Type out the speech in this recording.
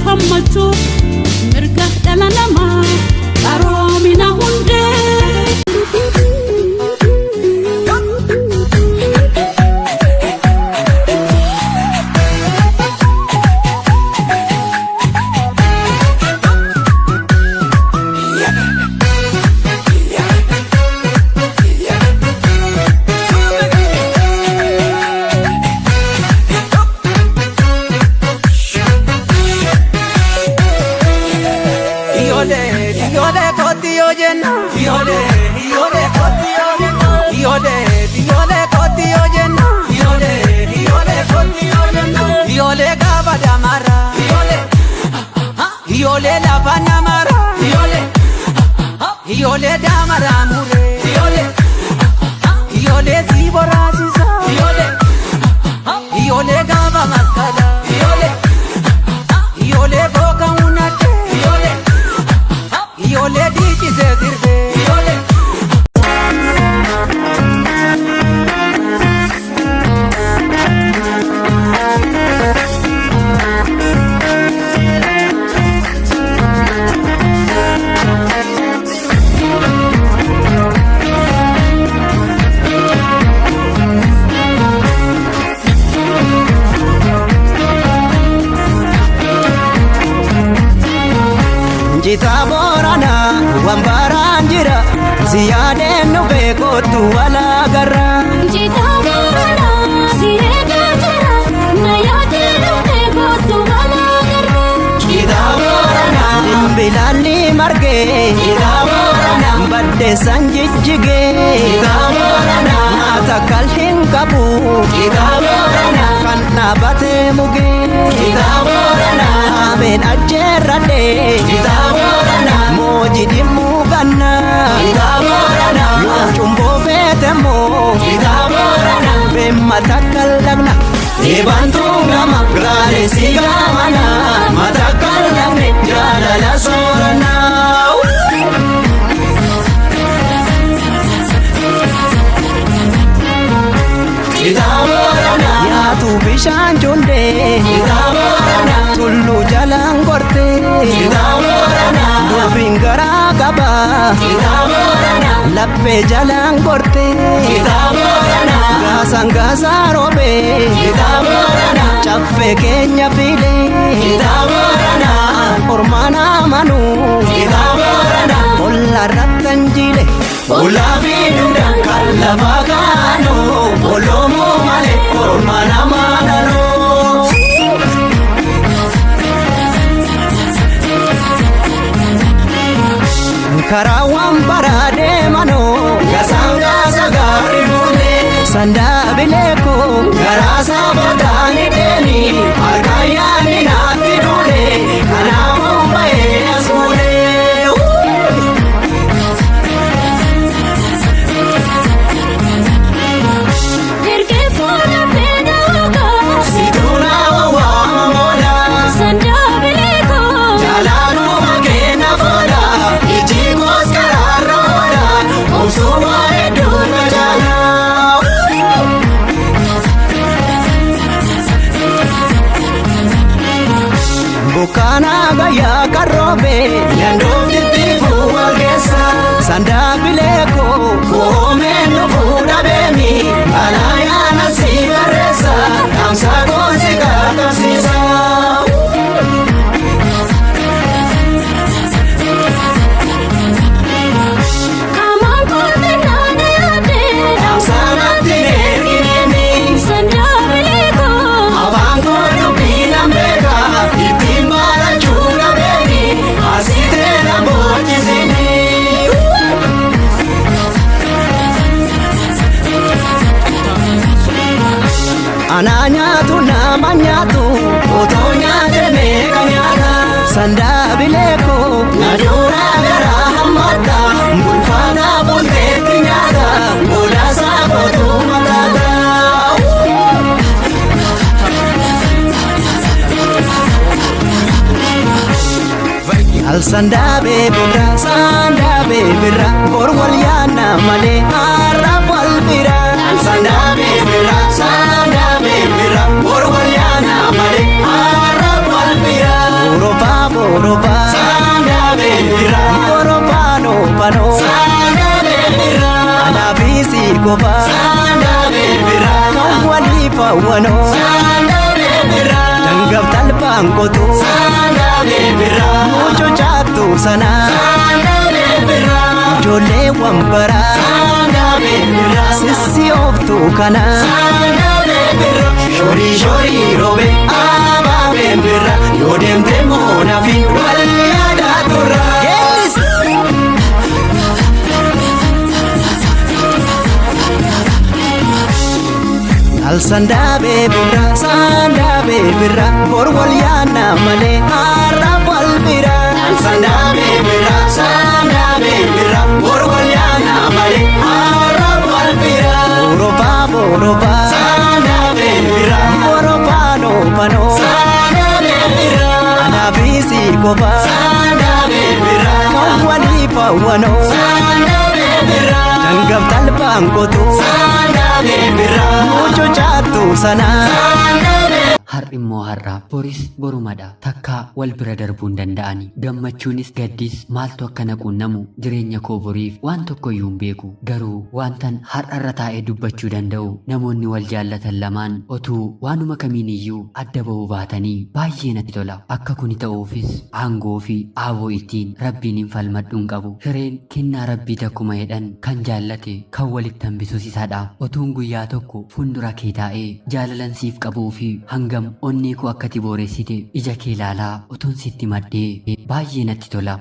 Hammachuu mirga dhala namaa qaroomina hundee. Ijoollee ijoollee kootti yoo jenna. Ijoollee ijoollee kootti yoo jenna. Ijoollee ijoollee kootti yoo jenna. Ijoollee ijoollee kootti yoo jenna. Ijoollee gaafa damara. Ijoollee ijoollee lafa namara. Ijoollee ijoollee damara muree. Ijoollee ijoollee si boraasisa. Ijoollee ijoollee gaafa maskala. Ijoollee ijoollee booka hunate. Ijoollee ijoollee dhiichisee sirbee. Ijoollee. Jitaa Booranaa waan baraan jira si yaadeen nu beekootu walaa garra. Jitaa Booranaa si eegaa jira na yaadee dhuftee kootu walaa garra. Jitaa Booranaa bilaalli margee. Jitaa Booranaa baddeessan jijjigee. Jitaa Booranaa nyaata kalhin qabu. Jitaa Booranaa kan dhaabatee mugee. Jitaa Booranaa ameen ajjeerradhee. Jitaa Booranaa mooji dhimmuu gannaa. Jitaa Booranaa yoo cumboo feetemoo. Jitaa Booranaa beemma takka lagna. Eebantuu gama gaarii gaamana mata kalaqne jaalala sooranaa. Jitaa Booranaa yaatu bishaan jundee. Jitaa Booranaa tulluu jalaan gortee. Jitaa Booranaa dubbiin garaa qaba. Jitaa Booranaa laphee jalaan gortee. Jitaa Booranaa gaasaan gaasaa roobee. Jitaa Booranaa caffee keenya filee. Jitaa Booranaa ormaan amanuu. Jitaa Booranaa olla rattan jile. Ollaa fi duudhaan kan lafa kaanu olomuu malee ormaan amananuu. Karaa waan baraa deemanoo gasaan gaasa gaarii fuulee sandaabilee koo garaa sabataan deemi harkaan yaadni naatti duule kanaafuu bahee as fuulee. Ergee fuula fedhaa Situna waama moola sandaabilee koo jaalaluma kenna foola iji koos karaarra oola obsuma hedduu na jaala. Bukkaana gayyaa karroobe yandoof tittiifuu wal keessa sandaabilee koo koomeen dhufuu dhabeemi alaayaana si barreessa dhaamsa koon si qaqqabsiisa. Qaamaan kooti naana yaadee Dhaamsa natti ergineemi sandaabilee koo afaan koo dubbii nan beeka ittiin barachuu dhabeemi asitee na boochisini. Anaa nyaatu nama nyaatu otoo nyaate meeqa nyaata sandaabilee koo na duraa garaa hammatta bulfaata bulteetti nyaata godaasaa kootu mataata. Al sandaabee birra sandaabee birra bor wal yaanna malee har'a wal bira. Al sandaabee birra sandaabee birra bor wal yaanna malee har'a wal bira. kophaa. Kan waliif hawwanoo. Dangaaf talbaan qotuu. Mucucaattu sanaa. Ijoollee wambaraa. Sissi ooftuu kanaa. Shorii shorii roobe abaabeen birra yoo deemte moonaa fi wal yaadaa turra. Geellis. Alsandaabee birra saandaabee birra bor wal yaanna malee har'a wal bira. Alsandaabee birra saandaabee birra bor wal yaanna malee har'a wal bira. Borobaa borobaa saandaabee birra borobaa noofanoo saandaabee birra anaafi kophaa saandaabee birra kan waliif hawwanoo saandaabee birra dangaaf talbaan qotuu saandaabee birra mucucaattu sanaa. Har'i immoo har'a, boris borumadha. Takkaa wal bira darbuu hin danda'ani. Gammachuunis gaddis maaltu akka na quunnamu jireenya koo boriif waan tokko iyyuu hin beeku. Garuu wantan har'arra taa'ee dubbachuu danda'u, namoonni wal jaallatan lamaan otuu waanuma kamiin iyyuu adda ba'uu baatanii baay'ee natti tola. Akka kuni ta'uufis aangoo fi aaboo ittiin Rabbiin hin falmadhu hin qabu. Hireen kennaa Rabbii takkuma jedhan, kan jaallate kan walitti hambisuus isadha. Otuun guyyaa tokko fuuldura kee taa'ee jaalalan siif qabuu fi hangam onnee koo akkati booressite ija kee ilaalaa otuun sitti maddee baay'ee natti tola.